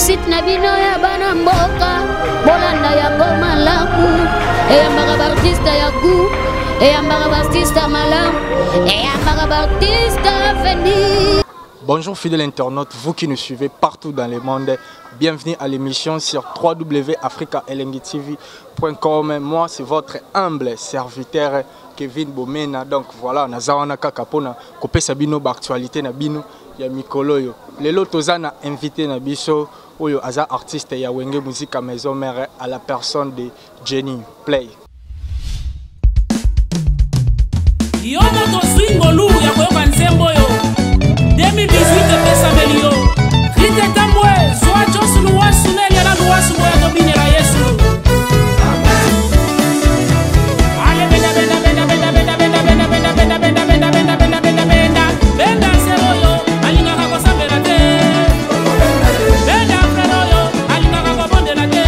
Site na bino ya bana mboka, bolanda yango malamu. Eyambaka ba artiste ya gout, eyambaka ba artiste malamu, eyambaka ba artiste avenir. Bonjour fidèles internautes, vous qui nous suivez partout dans le monde, bienvenue à l'émission sur www.africaelengitv.com. Moi, c'est votre humble serviteur Kevin Bomena. Donc voilà, naza wana kaka pona kopesa bino ba actualité na bino ya mikolo oyo. Lelo toza na invité na biso oyo aza artiste ya Wenge Musica Maison Mère à la personne de Jenny Play. Yo moto ozwi ngolu ya koyoka nzembo oyo 2018 epesameli yo Rite Tambwe zwa Jos Luwasu na Eliana Luwasu boya tobinela Yesu. Ale benda benda benda benda benda benda benda benda benda benda benda benda benda benda benda benda sero oyo alingaka kosambela te benda frere oyo alingaka kobondela te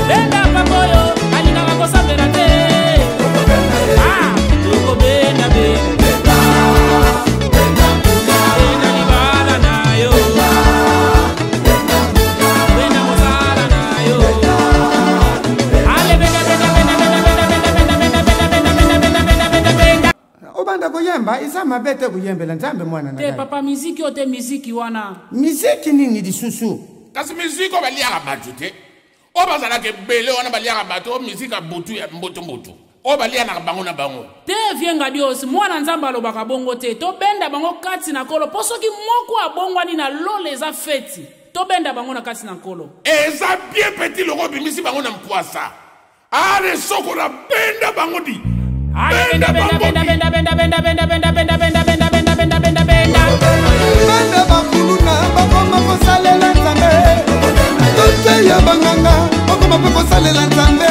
benda papa oyo alingaka kosambela te Ah, tokobenda benda benda libala na yo benda mosala na yo ale benda benda benda benda benda benda benda benda benda benda benda benda benda benda benda Obanda koyemba eza mabe te koyembela nzambe mwana na te ngai. Papa miziki oyo te miziki wana. Miziki nini lisusu? Kasi miziki oyo baliaka bato te oyo bazalaka ebele wana baliaka bato oyo miziki ya butu ya mbutumbutu oyo balianaka bango na bango te. Vie Ngadios, mwana Nzambe alobaka bongo te. Tobenda bango kati na Nkolo, mpo soki moko abongwani na lola eza feti. Tobenda bango na kati na Nkolo. Eza bien petit loko obimisi bango na mpwasa. Ale soko na benda bango di. Benda benda benda benda benda benda benda benda benda benda benda benda benda benda benda. Benda bakuluna bakoma kosalela Nzambe. Toteya banganga bakoma mpe kosalela Nzambe.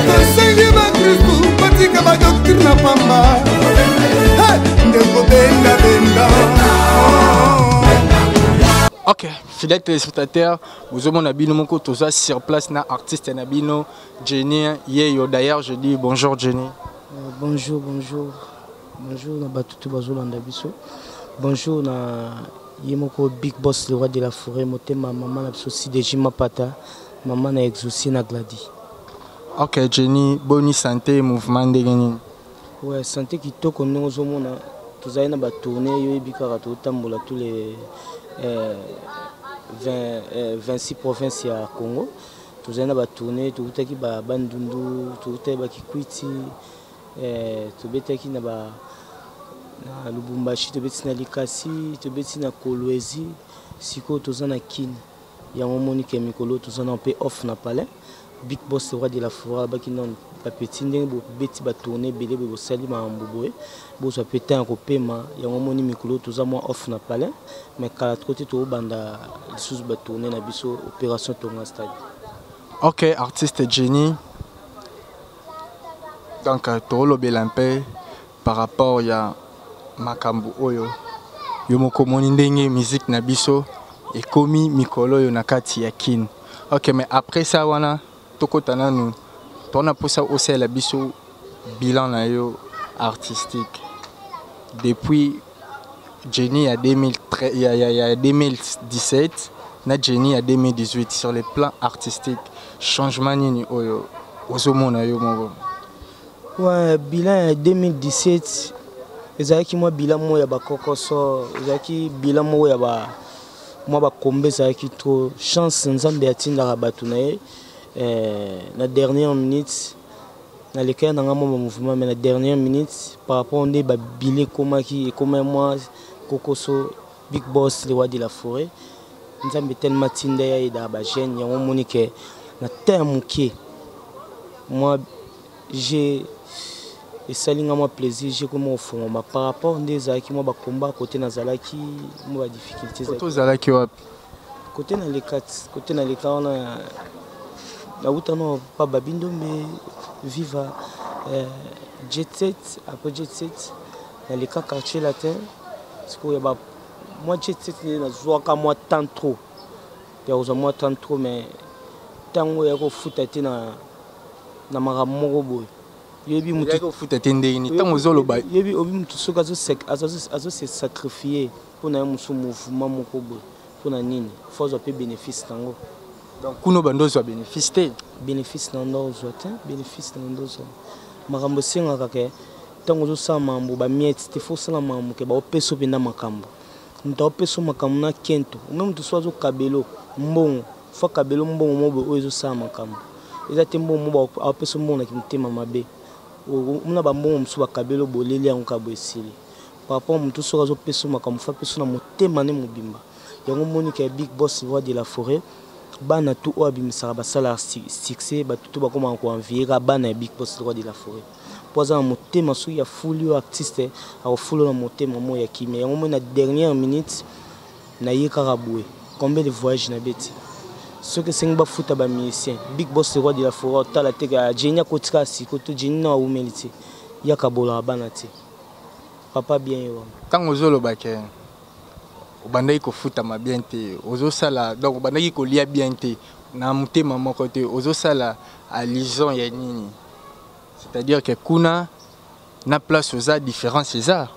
Tosengi bakristu batika badoctrine na pamba. Ndeko benda benda. Ok, fidèle téléspectateur, bozomona bino moko toza sur place na artiste na bino Jenny Yeyo. D'ailleurs, je dis bonjour Jenny. Bonjour, bonjour. Bonjour na batutu bazolanda biso. Bonjour na ye moko Big Boss le roi de la forêt motema mama na biso CDJ Mapata, mama na Exaucé na Glady. Ok Jenny, boni santé mouvement ndenge nini? Ouais, santé kitoko ndenge ozomona tozali na ba tournée yo yebi kaka totambola tous les 26 provinces ya Congo. Tozali na ba tournée, tokutaki ba Bandundu, tokutaki ba Kikwiti, tobetaki na ba na Lubumbashi, tobeti na Likasi, tobeti na Kolwezi, sikoyo toza na Kin. Yango moni ke mikolo toza na pe off na palais. Big Boss roi de la forêt baki non ba petit ndenge bo beti ba tournée belé bo sali makambo boye bozwa pe temps ya kopema. Yango moni mikolo toza mwa off na palais, mais kala trop te tobanda lisusu ba tournée na biso opération Tonga Stade. Ok, artiste Jenny, donc tolobela un peu par rapport ya makambo oyo yo moko omoni ndenge musique na biso ekomi mikolo oyo na kati ya Kin. Ok, mais après ça wana tokota nanu tona posa osalela biso bilan na yo artistique depuis Jenny ya 2013, ya, ya, ya 2017 na Jenny ya 2018 sur le plan artistique, changement nini oyo ozomona yo moko? Ouais, bilan ya 2017 ezalaki mwa bilan moko ya bakokoso, ezalaki bilan moko ya ba mwa bakombe, ezalaki trop chance. Nzambe atindaka bato na ye na dernière minute nalekaki na nga mwa ba mouvement, mais na dernière minute par rapport nde ba bilan ekomaki, ekomaki mwa kokoso. Big Boss le roi de la forêt, Nzambe tellement tinda ya aidaka ba jeune, yango omoni ke na temps ya moke moi j'ai esali nga mwa plaisir, j'ai koma kofungwama par rapport nde ezalaki mwa bakomba kote nazalaki mwa ba difficulté. Kote ozalaki wapi? Kote na leka, kote na leka wana nauta no pa Babindombe viva jet set, après jet set na leka quartier latin. Sikoyo ya ba mwa jet set nde nazwaka mwa temps trop ya kozwa mwa temps trop, mais ntango ya kofuta te na makambo moko boye. Yoyebi mutu Oyaki kofuta te ndenge nini? Ntango ozoloba yoyebi obi mutu soki azo se sacrifier mpo na ye mosusu mouvement moko boye. Mpo na nini? Faut azwa mpe bénéfice nango. Donc kuna obanda ozwa bénéfice te? Bénéfice na ndo ozwa te, bénéfice na ndo ozwa. Makambo esengaka ke ntango ozosala makambo bamiete te, fo osala makambo ke baopesa mpenza makambo. Moto aopesa makambo na kento, ome moto so azokabelo mbongo, fo akabelo mbongo mo boye oyo ezosala makambo. Eza te mbongo mo aopesa mbongo na kimotema mabe. Omona bambongo mosusu bakabelo boleli yango kaka boye esili. Par rapport moto soki azopesa makambo, fo apesa na motema ne mobimba. Yango omoni ke Big Boss Roi de la Forêt, bana tu oyo abimisaka basalaka succès, bato tu bakomaka koenvie kaka bana ya Big Boss Roi de la Forêt, mpo aza na motema. Soki afuli oyo artiste, akofuli na motema moko ya kimia. Yango omoni na dernière minute na ye kaka boye, combien de voyage na beti. Soki esengi bafuta bamusicien, Big Boss Roi de la Forêt otala te ke Jenny akotika siko to Jenny na awumeli te, yaka bolaka bana te, papa bien ye wana. Ntango ozoloba ke obandaki kofutama bien te, ozosala donc obandaki kolia bien te na motema moko te, ozosala allusion ya nini? C'est-à-dire que kuna na place oza, différence eza?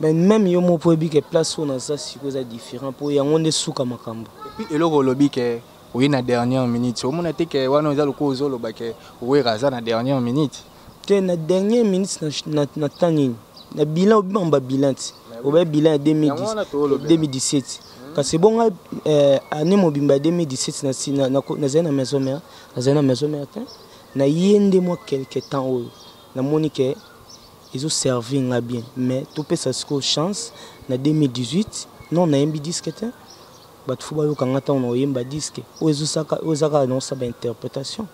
Mais même yo moko oyebi ke place oyo naza sikoyo eza différent, mpo yango nde suka makambo. Et puis eloko olobi ke oye na dernière minute, omona te ke wana eza lokola ozoloba ke Wera aza na dernière minute? Te, na dernière minute na temps nini? Na bilan, obimaka babilan ti obaye bilan ya 2017. Kasi ebonga année mobimba ya 2017 nazali na Maison Mère, nazali na Maison Mère te. Na ye nde mwa quelque temps oyo namoni ke ezoservir nga bien, mais topesa sikoyo chance na 2018. Non, nayembi disque te. Bato fo bayoka nga ntango na oyemba disque oyo eza kaka naosala bainterprétation.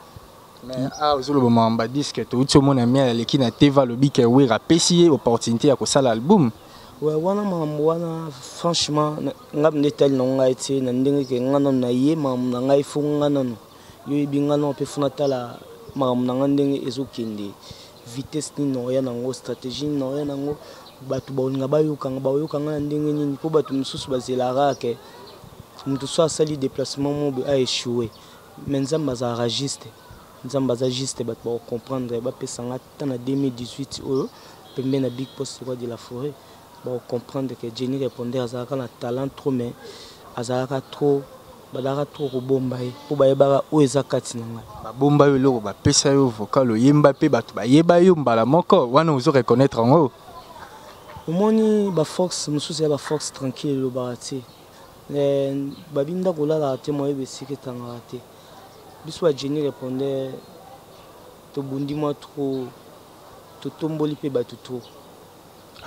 Mais awa ozoloba makambo ya disque, touti omona Miel aleki na TV, alobi ke Wera apesi ye opportunité ya kosala album. Ouais, wana makambo wana, franchement, nga nde etali nango ngai te, na ndenge ke nga nano na ye makambo na ngai, fo nga nano yo yebi nga nano mpe fo natala makambo na nga ndenge ezokende, vitesse nini na oya nango, stratégie nini na oya nango, bato baolinga bayokanga, baoyokanga na ndenge nini, mpo bato mosusu bazelaka ke moto so asali déplacement mo boye aéchoué. Mais Nzambe azalaka juste, Nzambe aza juste, bato bakocomprendre. Bapesanga ata na 2018 oyo pembeni na Big Boss Roi de la Forêt, bakocomprendre ke Jenny Répondeur azalaka na talent trop, mais azalaka trop, bazalaka trop kobomba ye, mpo bayebaka oyo eza kati na ngai. Babomba yo eloko, bapesa yo vocal, oyemba mpe bato bayeba yo mbala moko wana, ozo reconnaître yango? Omoni, baforce mosusu ya baforce tranquille elobaka te. Babi ndako olalaka te, moyeba esika etangaka te. Biso ba Jenny Répondeur tobundi mwa trop, totomboli mpe bato trop,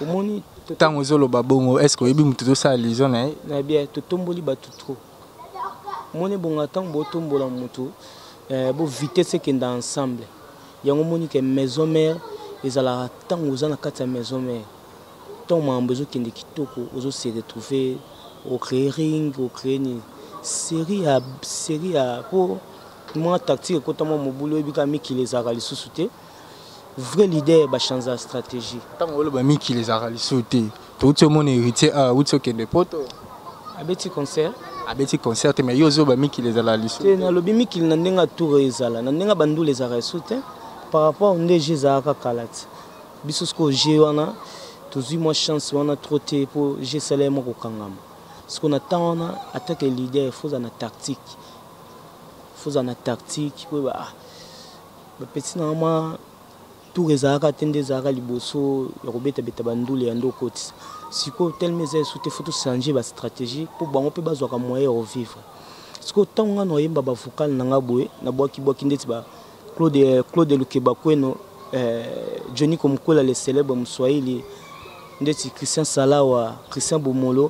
omoni. Ntango ozoloba bongo, est ce que oyebi moto tozosala allusion na ye? Na bien, totomboli bato trop, omoni. Ebonga ntango botombola moto, bo vitesse ekenda ensemble. Yango omoni ke Maison Mère ezalaka, ntango oza na kati ya Maison Mère, ntango makambo ezokende kitoko, ozose retrouver, ocréer ring, ocréer nini, série ya série ya mpo mwa tactique ekota mwa mobulu. Oyebi kaka mikili ezalaka lisusu te, vrai leader bachange ya stratégie. Ntango oloba mikili ezalaka lisusu te, touti omona Héritier awa auti okende Poto. Abeti concert. Abeti concert te, mais yo ozoba mikili ezalaka lisusu. Te, nalobi mikili na ndenge ya tour ezala, na ndenge ya bandula ezalaka lisusu te par rapport nde je ezalaka kala ti biso sikoyo je wana tozwi mwa chance wana trop te, mpo je esala ye mwa kokangama. Sikoyo na temps wana, atake leader, fo ozala na tactique, fo ozala na tactique po ah, bapeti nanga mwa tour ezalaka te nde ezalaka liboso ya kobetabeta bandule ya nde okotisa. Sikoyo telema eza esu te, fo tochange bastratégie mpo bango mpe bazwaka moyen ya kovivre. Sikoyo ntango nga na oyemba bavocal na nga boye, nabwakibwaki ndeti ba Claude Lukeba Kweno, Johnny Komkwela le célèbre Mswahili, ndeti Christian Salawa, Christian Bomolo,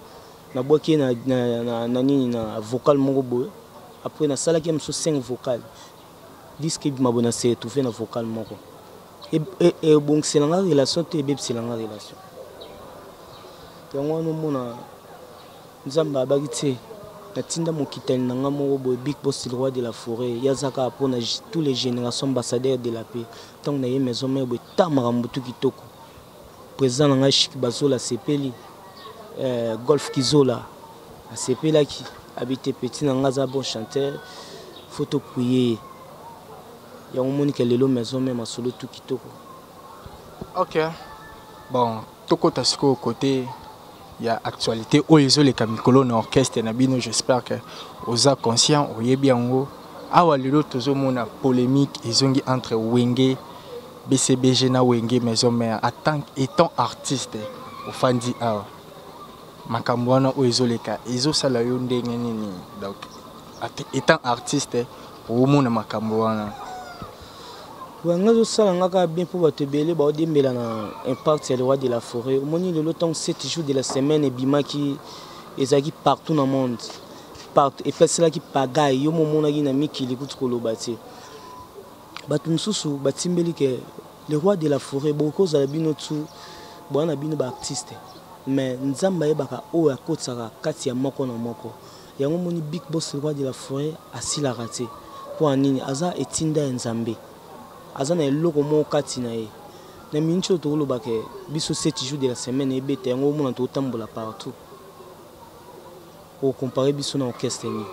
nabwaki ye na nini, na vocal moko boye. Après nasalaki ye mosusu 5 vocal, disque ebima boye, na se retrouve na vocal moko ebongisela nga relation te, ebebisela nga relation. Yango wana omona Nzambe abaki te, natinda mokitani na nga moko boye, Big Boss Roi de la Forêt, ye aza kaka mpona tous les générations, ambassadeur de la paix. Ntango na ye Maison Mère boye, ta makambo tu kitoko, président na ngai Chik Bazola asepeli, Golf Kizola asepelaki, abi te petit na nga aza bon chanteur, faut topuye ye. Yango omoni ke lelo Maison Mère masolo tu kitoko. Ok, bon, tokota sikoyo côté. ya actualité oyo ezoleka mikolo na orchestre na bino. J'espère que oza conscient, oyebi yango. Awa lelo tozomona polémique ezongi entre Wenge BCBG na Wenge Maison Mère. En étant artiste, ofandi awa, makambo wana oyo ezoleka ezosala yo ndenge nini? Donc étant artiste, omona makambo wana? Wanga ezosala nga kaka bien, mpo bato ebele baodembela na impact ya le roi de la forêt. Omoni lelo, ntango 7 jours de la semaine ebimaki, ezalaki partout na monde, partout, epeselaki pagaille. Yo momonaki na mikili kutu koloba te. Bato mosusu batimbeli ke le roi de la forêt, bokozala bino tu bwana bino baartiste, mais Nzambe ayebaka oyo akotisaka kati ya moko na moko. Yango moni big boss le roi de la forêt asilaka te. Mpo ya nini? Aza etinda ya Nzambe, aza na eloko moko kati na ye. Na miniti oyo tokolobaka, biso 7 jours de la semaine ebeta yango, omona tokotambola partout. Okompare biso na orchestre nini?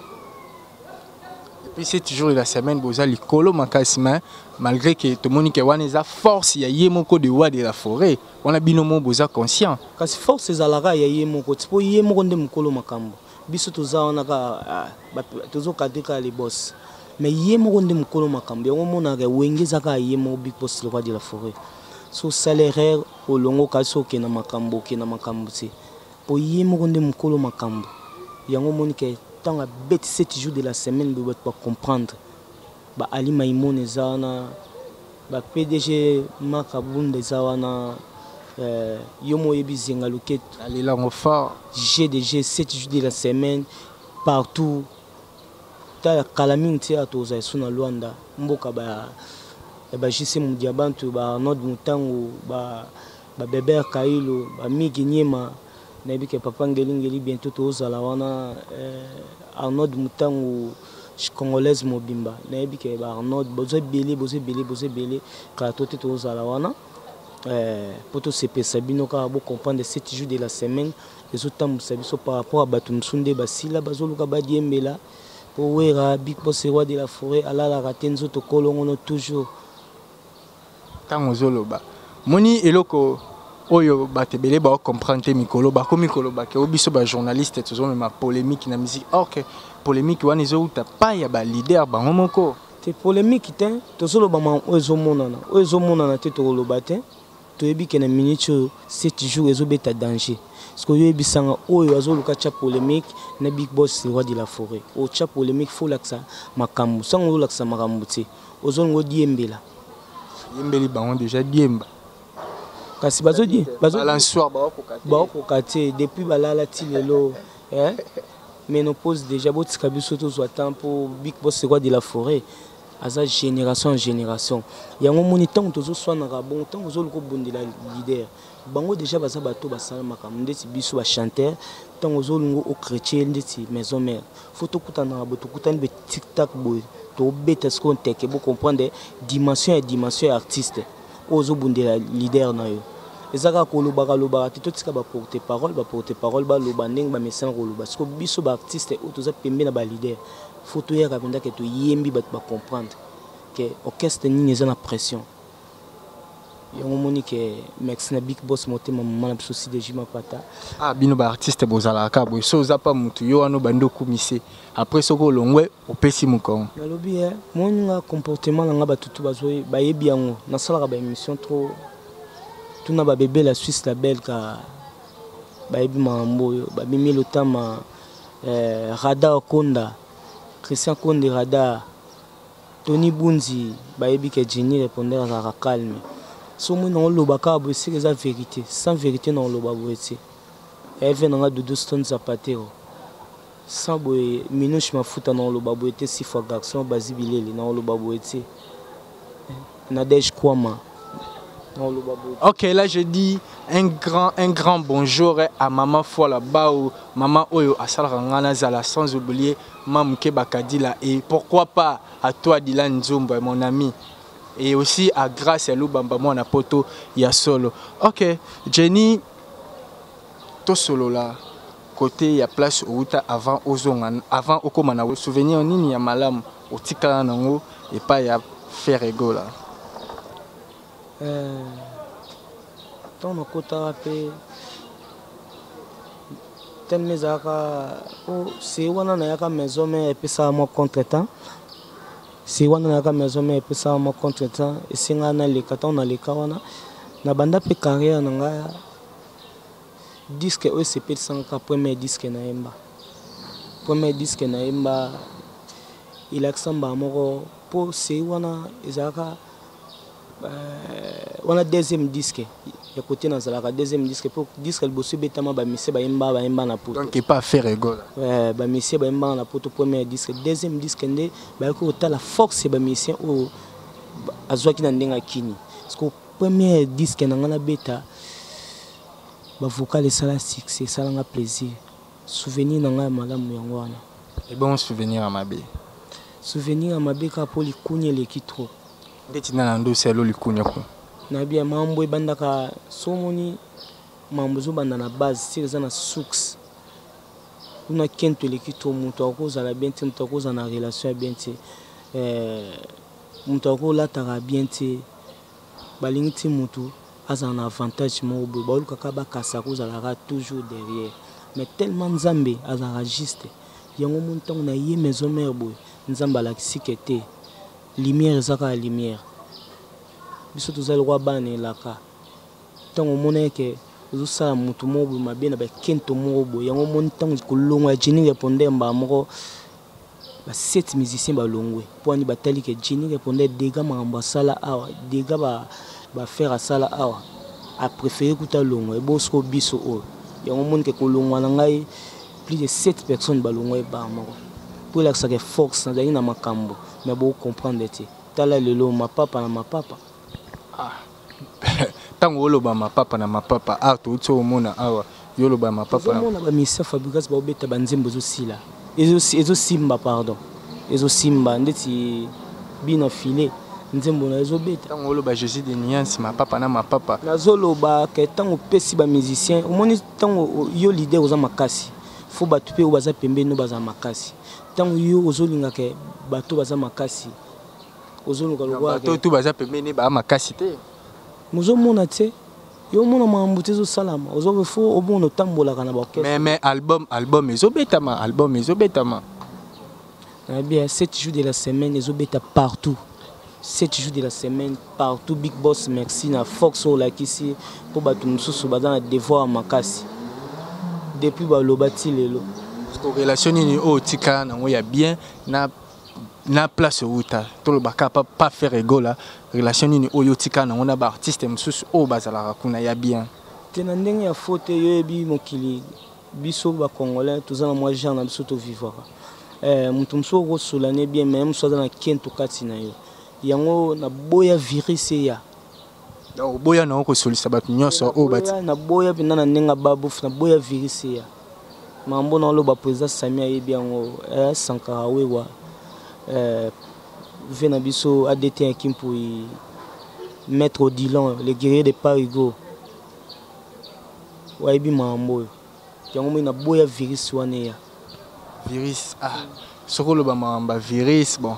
Et puis 7 jours de la semaine boza likolo makasi, mais malgré que tomoni ke wana eza force ya ye moko de roi de la forêt wana, bino mo boza conscient. Kasi force ezalaka ya ye moko ti, mpo ye moko nde mokolo makambo. Biso toza wana kaka tozokade kaka le boss, mais ye moko nde mokolo makambo. Yango omonaka Wenge eza kaka ye moko, big boss le roi de la forêt. So osala erreur, olongo, kasi okenda makambo, okenda makambo te, mpo ye moko nde mokolo makambo. Yango omoni ke ntango abeti 7 jours de la semaine boye, bato bacomprendre. Ba Ali Maimona eza wana, ba PDG Mark Abunda eza wana, yo mo oyebi Zenga Luketu. Alelango fort. GDG 7 jours de la semaine partout. Tala, kala mingi ti awa tozala esu na Lwanda, mboka ba ya ba JC Mudiabantu, ba Arnold Mutangu, ba Beber Kailo, ba Migi Nyema. Nayebi ke papa Ngelingeli, bientôt tozala wana. Arnold Mutangu congolaise mobimba, nayebi ke ba Arnold boza ebele, boza ebele, boza ebele. Kala to te tozala wana mpo tosepelisa bino kaka. Bocomprendre, 7 jours de la semaine ezotambwisa biso par rapport ya bato mosusu nde basila bazoluka badiembela. Mpo Wera, big boss roi de la forêt, alalaka te, nzoto kolongono toujours. Ntango ozoloba, moni eloko oyo bato ebele baocomprendre te. Mikolo bakomi koloba ke o biso bajournaliste tozomema polémique na musique, or ke polémique wana ezowuta pa ya baleader bango moko. Te, polémique te. Tozoloba ma oyo ezomonana, oyo ezomonana te tokoloba te. Toyebi ke na minute oyo 7 jours ezobeta danger. Parce que oyoyebisanga oyo azoluka tia polémique na big boss roi de la forêt, otya polémique, fo olakisa makambo. Sango ozolakisa makambo te, ozolinga odiembela. Yembeli bango déjà diemba. Kasi bazodi balançoire baokoka te. Baokoka te depuis balala ti lelo, eh? Ménopause déjà. Botika biso tozwa temps, mpo big boss roi de la forêt aza génération en génération. Yango moni ntango tozoswanaka bongo, ntango ozoluka obundela leader, bango déjà baza bato basala makambo ndeti biso bachanteur. Ntango ozolinga ochrétien ndeti maison mère, fo tokutanaka boye, tokutani boye, tiktak boye, tobeta sikoyo nteke. Bocomprendre dimension ya dimension ya artiste oyo ozobundela leader na yo. Eza kaka kolobaka lobaka te. Totika baporte parole, baporte parole baloba ndenge bamesana koloba. Sikoyo biso baartiste oyo toza pembe na baleader, fo toyaka mpenza ke toyembi, bato bacomprendre ke orchestre nini eza na pression. Yango omoni ke merci na big boss motema mama na biso CDG Mapata. Ah, bino baartiste bozalaka boye. So oza pa mutu yo wana, obandi okumise, après soki olongwe, opesi mokongo. Nalobi e moni nga comportement na nga, batutu bazo bayebi yango. Nasalaka baémission trop, tuna babebe la Suisse, la Belka, bayebi makambo oyo babimi lotama, Radar Konda, Christian Konde, Radar Tony Bunzi, bayebi ke Jenny répondeur azalaka calme. So omoni nango loba kaka boye, seke eza vérité. Sans vérité na oloba boye te. Eve nanga Dudu Stone Zapatero, sans boye Minouche Mafuta na oloba boye te. Six fois garçon Bazi Bilele na oloba boye te. Nadège Kwama na oloba boye. Ok, là je dis un grand bonjour à maman Fola Bao, maman oyo asalaka nga nazala, sans oublier Mamke Bakadila et pourquoi pas à toi Dylan Nzumba, mon ami, et aussi à Grâce Lubamba, mwana poto ya solo. Ok, Jenny, tosolola côté ya place outa avant ozonga, avant okoma na souvenir nini ya malamu otikala nango epai ya Ferre Gola? Ntango nakotaka mpe Tellement ezalaka po se wana nayaka maison mère epesaka mwa contretemps. Se wana nayaka maison mère epesaka mwa contretemps, esengaka naleka. Ntango naleka wana, nabanda mpe carrière na ngai. Disque oyo esepelisanga kaka premier disque nayemba, premier disque nayemba elakisa mbala moko, mpo sei wana ezalaka wana deuxième disque ya kote nazalaka, deuxième disque, mpo disque liboso ebetama, bamusiciens bayemba, bayemba na poto. Donc epa Ferre Gola. Ouais, bamusiciens bayembaka na poto, premier disque. Deuxième disque nde bayaki kotala force ya bamusiciens oyo azwaki na ndenge akini, parce que premier disque na ngai nabeta bavocal, esala succès, esalanga plaisir. Souvenir na ngai ya malamu yango wana. Ebongo souvenir ya mabe? Souvenir ya mabe kaka mpo likunya eleki trop. Ndeti nana nde osala likunya kuna? Nayebi ya mambo ebandaka so omoni mambo ezobanda na base sika eza na source kuna. Kento eleki trop. Moto akozala bien te, moto akozala na relation ya bien te, moto akolataka bien te. Balingi ti motu azala na avantage moko boye, baolukaka bakasa kozalaka toujours derrière. Mais tellement Nzambe azalaka juste, yango moni ntango na ye maison mère boye, Nzambe alakisi ke te, lumière eza kaka lumière. Biso toza lokwa bana elaka. Ntango omona eke ozosala motu moko boye mabe na bakento moko boye, yango omoni ntango kolongwa ya Jenny Répondeur, mbala moko ba sept musiciens balongwe, mpo wani batali ke Jenny Répondeur dega makambo asala awa, dega baaffaire asala awa, apréféré kuta longwa. Ebosiko biso oyo, yango omoni ke kolongwa na ngai, plus de sept personnes balongwa ebaa moko, mpo elakisaka force nazalaki na makambo. Mais bocomprendre te, tala lelo mapapa na mapapa. Ntango oloba mapapa na mapapa, ah, touti omona awa yo oloba mapapa. Ozomona bamusiciens Fabregas baobeta banzembo, ezosila, ezosimba, pardon, ezosimba ndeti bina file nzembo na ezobeta. Ntango oloba Jésus de nuance, mapapa na mapapa. Nazoloba ke ntango opesi bamusicien, omoni ntango yo leader oza makasi, fo bato mpe oyo baza pembeni bazala makasi. Ntango yo ozolinga ke bato baza makasi, ozoluka bato tu baza pembeni baa makasi te. Mozomona te, yo omona makambo te ezosalama, ozo fo omona otambolaka na baorchestre. Mais album ezobetama, album ezobetama. Nayebi ya 7 jours de la semaine ezobeta partout, 7 jours de la semaine partout. Big Boss, merci na force oyo olakisi, mpo bato mosusu baza na devoir makasi depuis baloba ti lelo. Relation nini oyo otikala nango ya bien na place outa? Tolobaka pa Ferre Gola, relation nini oyo otikala nango na baartiste mosusu oyo bazalaka kuna ya bien? Te, na ndenge ya fo te. Yoyebi mokili, biso bacongolais toza na mwa genre na biso tovivaka. Moto mosusu okosola ne bien, mais mosusu aza na kento kati na yo. Yango naboya virus eya. Donc oboya nango kosolisa bato nyonso oyo bati? Naboya mpenza na ndenge babufu, naboya virus eya. Makambo na oloba, président Sami ayebi yango, Sankara Wewa, ve na biso ADT ya Kimpui, maître Odilon le guerrier de Parigo, wayebi makambo oyo. Yango moi naboya virus wana eya. Virus, ah, soki oloba makambo ya virus, bon,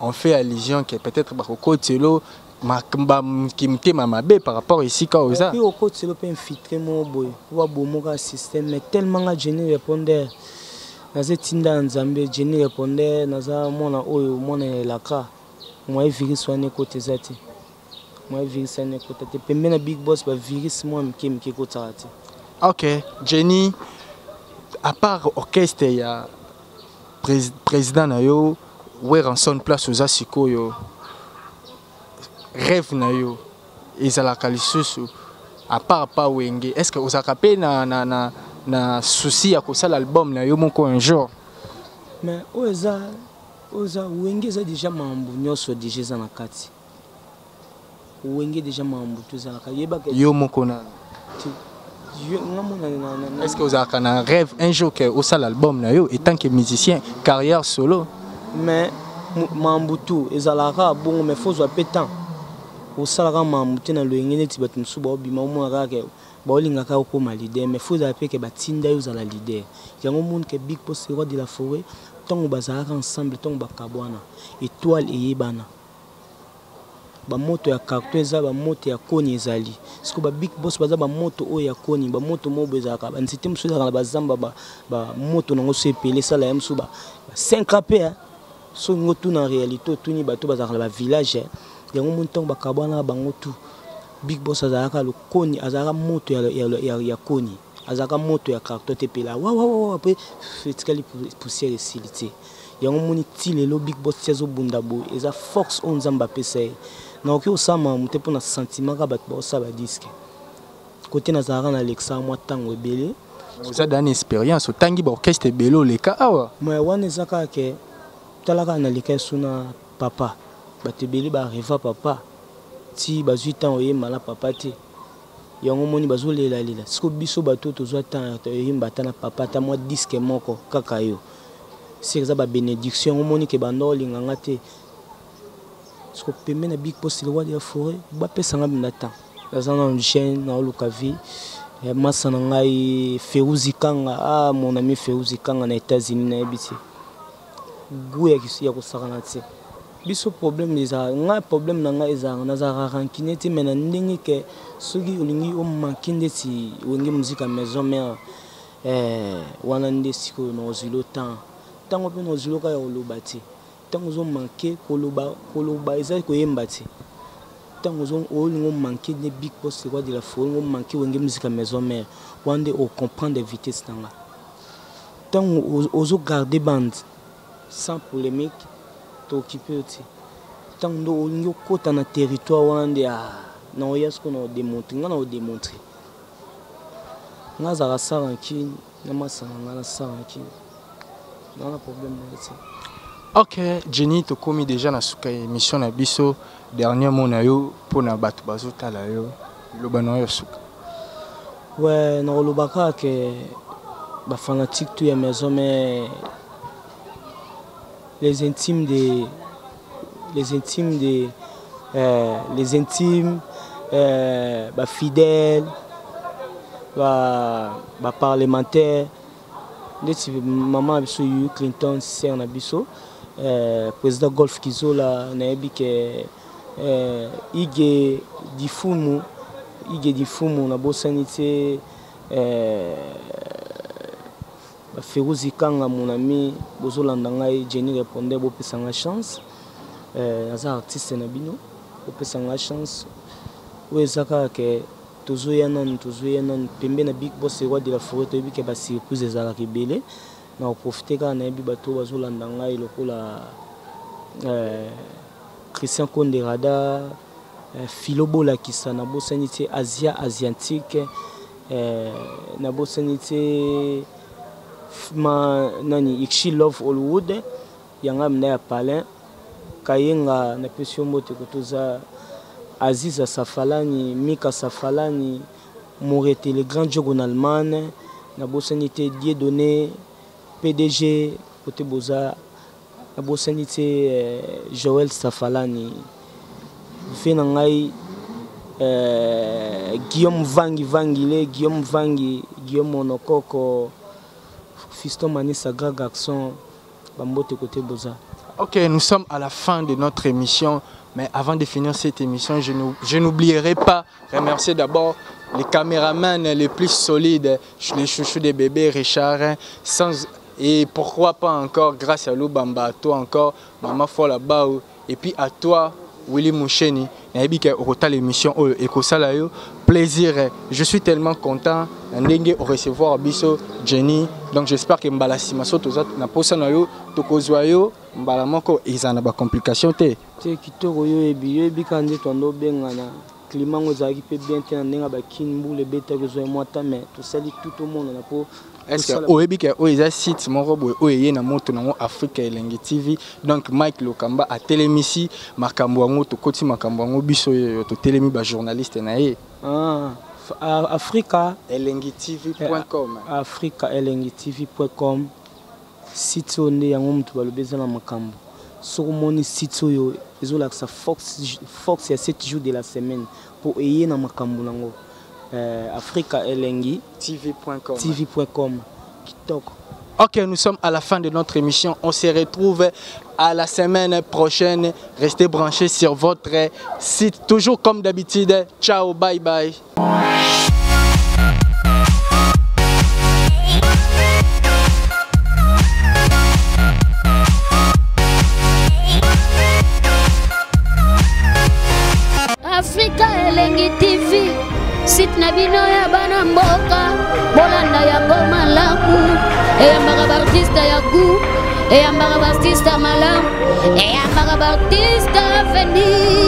on fait allusion que peut-être bakokotelo motema mabe par rapport esika oza. Mpe okotelo mpe infiltré moko boye po babomoka système. Mais tellement nga Jenny Répondeur naza etinda ya Nzambe, Jenny Répondeur naza mwana oyo, mwana ya elaka, moye virus wana ekota eza te, moye virus wana ekota te pembe na Big Boss. Bavirus mwa mike mike ekotaka te. Ok, Jenny, à part orchestre ya président na yo Werrason, place oza sikoyo, rêve na yo ezalaka lisusu à part pa Wenge? Est ce que ozalaka mpe na souci ya kosala album na yo moko un jour? Mais oyo eza Wenge, eza déjà makambo nyonso déjà eza na kati Wenge, déjà makambo to ezalaka, yebaka. Yo moko nano? Nga mona. Est ce que ozalaka na rêve un jour ke osala album na yo en tant que musicien, carrière solo? Mais makambo tu ezalaka bongo, mais fo ozwa mpe temps osalaka makambo te na loyenge neti bato mosusu baobima. Omona kaka baolingaka okóma leader, mais fo ezala mpe ke batinda yo ozala leader. Yango moni ke Big Boss, roi de la forêt, ntango bazalaka ensemble, ntango bakabwana, étoile eyebana. Bamoto ya carton eza, bamoto ya koni ezali. Sikoyo ba big boss baza bamoto oyo ya koni, bamoto moko boye ezalaka banzete mosusu ezalaka na bazamba, bamoto nango so epele esala ya mosusu ba 5 ans mpe. Soki ngo tuna réalité, otuni bato bazalaka na bavillage yango, moni ntango bakabwana bango tu, big boss azalaka lokoni, azalaka moto ya koni, azalaka moto ya carton te. Epela wawawawa mpe etikali poussière, esili te. Yango moni ti lelo big boss ti azobunda boye, eza force oyo Nzambe apesa ye. Nakoki kosala makambo te mpona sentiment kaka bato baosala badisques kote. Nazalaka na alexa mwa ntango ebele. Oza dana expérience, otangi baorchestre ebele, oleka awa. Mais wana eza kaka ke tala kaka, naleka esu na papa, bato ebele bareva papa ti bazwi ntango oyemba na papa te. Yango moni bazolelalela. Siko biso bato oyo tozwa ntango oyemba ata na papa ata mwa disque moko kaka, yo seke eza babénédiction. Yango moni ke banda olinganga te. Siko pembe na big boss le roi de la forêt, bapesanga mpenza temps. Naza nano jeune, naoluka vie. Masa na ngai Feruzi Kanga, ah mon ami Feruzi Kanga na États-Unis, nayebi te goût ya kosakana te. Biso problème ezalaka, ngai problème na ngai ezalaka, nazalaka rancune te, mais na ndenge ke soki olingi omanke ndeti Wenge Musica Maison Mère, wana nde sikoyo na ozwilo temps, ntango mpe na ozwilo kaka ya koloba te. Ntango ozomanke koloba, koloba eza koyemba te. Ntango olingi omanke nde big boss roi de la forêt, olingi omanke Wenge Musica Maison Mère, wana nde ocomprendre vitesse na nga. Ntango ozogarde bande sans polémique, tookipe yo te. Ntango nde olingi okɔta na territoire wana nde na oya sikoyo na odemontre nga, na odemontre nga azalaka sans rancune na masanga nga na sans rancune, naa na problème na ye te. Ok Jenny, tokomi déjà na suka ya émission na biso. Dernier mot na yo mpona bato bazotala yo, liloba na yo ya suka. Ouais, nakoloba kaka ke bafanatique tout ya maison, mais les intimes, bafidèle, baparlementaire ndeti mama na biso Yu Clinton, sœur na biso, président Golf Kizola, nayebi ke Ige Difumu, Ige Difumu, nabosani te Baferuzi Kanga, mon ami, bozolanda ngai Jenny Répondeur, bopesa ngai chance. Naza artiste na bino, bopesa ngai chance. Oyo eza kaka ke tozoya nanu, tozoya nanu pembe na big boss roi de la forêt. Toyebi ke basurprise ezalaka ebele. Na koprofite kaka, nayebi bato oyo bazolanda ngai lokola Christian Konderada, Philo Bolakisa, nabosani te Asia Asiatique, nabosani te ma nani Ikshi Love Hollywood yanga mna ya Palin Kayenga, napesi yo mbote. Kotoza Aziza Safalani, Mika Safalani, Morete le grand jogo na Allemagne, nabosani te Dieudonné PDG kote boza, nabosani te Joël Safalani, ve na ngai Guillaume Vangi Vangile, Guillaume Vangi, Guillaume Monokoko, Fiston Manissa, grand garçon, bambote kote boza. Ok, nous sommes à la fin de notre émission. Mais avant de finir cette émission, je n'oublierai pas remercier d'abord les caméramans les plus solides, les chouchous des bébés, Richard, sans, et pourquoi pas encore grâce à Lubamba, à toi encore, Maman Fola Bao, et puis à toi, Willy Moucheni, nayebi ke okotala émission oyo ekosala yo plaisir. Je suis tellement content na ndenge recevoir biso Jenny. Donc j'espère que mbala nsima so toza na posa na yo, tokozwa yo mbala moko, eza na bacomplication te. Te, kitoko. Oyo oyebi, yo oyebi kaka nde twanda obengana climat ngo ezalaki mpe bien te na ndenge ya bakini, mbula ebetaki, ozwa mwa ta, mais tosali tout tomonana mpo Est ce que oyebi ke oyo eza site moko boye oyo eye na moto nango, Afrika Elengi TV? Donc Mike Lokamba atelemisi makambo yango, tokoti makambo yango, biso oyo totelemi bajournaliste na ye. Ah, Afrika Elengi TV.com. Afrika Elengi TV.com, site oyo nde yango moto balobi eza na makambo. Soki omoni site oyo ezolakisa force ya 7 jours de la semaine mpo eye na makambo nango, Afrika Elengi TV.com. TV.com, kitoko. Ok, nous sommes à la fin de notre émission. On se retrouve à la semaine prochaine. Restez branchés sur votre site. Toujours comme d'habitude. Ciao, bye bye. Afrika Elengi TV, site na bino ya bana mboka, bolanda yango malamu, eyambaka baartiste ya gout, eyambaka baartiste malamu, eyambaka baartiste avenir.